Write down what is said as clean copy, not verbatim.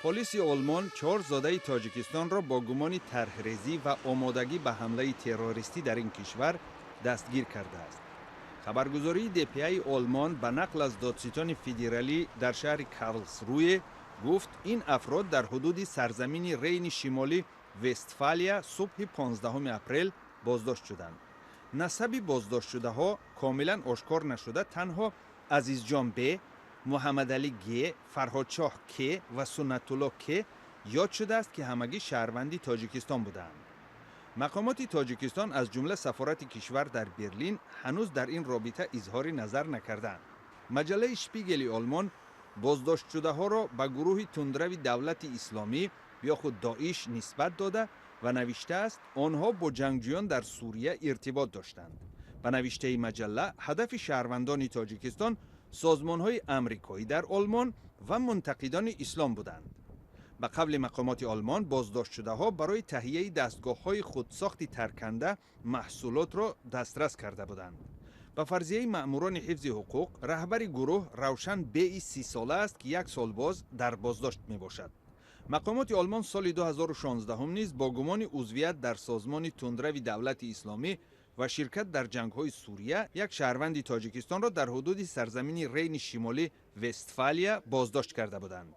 Полиси Олмон чор зодаи Тоҷикистонро бо гумони тарҳрезӣ ва омодагӣ ба ҳамлаи террористӣ дар ин кишвар дастгир кардааст. Хабаргузории ДПАи Олмон ба нақл аз додситони федералӣ дар шаҳри Карлсруе гуфт, ин афрод дар ҳудуди сарзамини Рейни Шимолӣ Вестфалия субҳи 15 апрел боздошт шуданд. Насаби боздоштшудаҳо комилан ошкор нашуда, танҳо Азизҷон Б, Муҳаммадалӣ Г, Фарҳодшоҳ К ва Суннатулло К ёд шудааст, ки ҳамагӣ шаҳрванди Тоҷикистон будаанд. Мақомоти Тоҷикистон, аз ҷумла сафорати кишвар дар Берлин, ҳанӯз дар ин робита изҳори назар накардаанд. Маҷаллаи Шпигели Олмон боздоштшудаҳоро ба гурӯҳи тундрави Давлати Исломӣ ё худ Доиш нисбат дода ва навиштааст, онҳо бо ҷангҷӯён дар Сурия иртибот доштанд. Ба навиштаи маҷалла, ҳадафи шаҳрвандони Тоҷикистон созмонҳои амрикоӣ дар Олмон ва мунтақидони ислом буданд. Ба қавли мақомоти Олмон, боздоштшудаҳо барои таҳияи дастгоҳҳои худсохти тарканда маҳсулотро дастрас карда буданд. Ба фарзияи маъмурони ҳифзи ҳуқуқ, раҳбари гурӯҳ Равшан Беи 30сола аст, ки як сол боз дар боздошт мебошад. Мақомоти Олмон соли 2016 низ бо гумони узвият дар созмони тундрави Давлати Исломӣ ва ширкат дар ҷангҳои Сурия як шаҳрванди Тоҷикистонро дар ҳудуди сарзамини Рейни Шимолӣ Вестфалия боздошт карда буданд.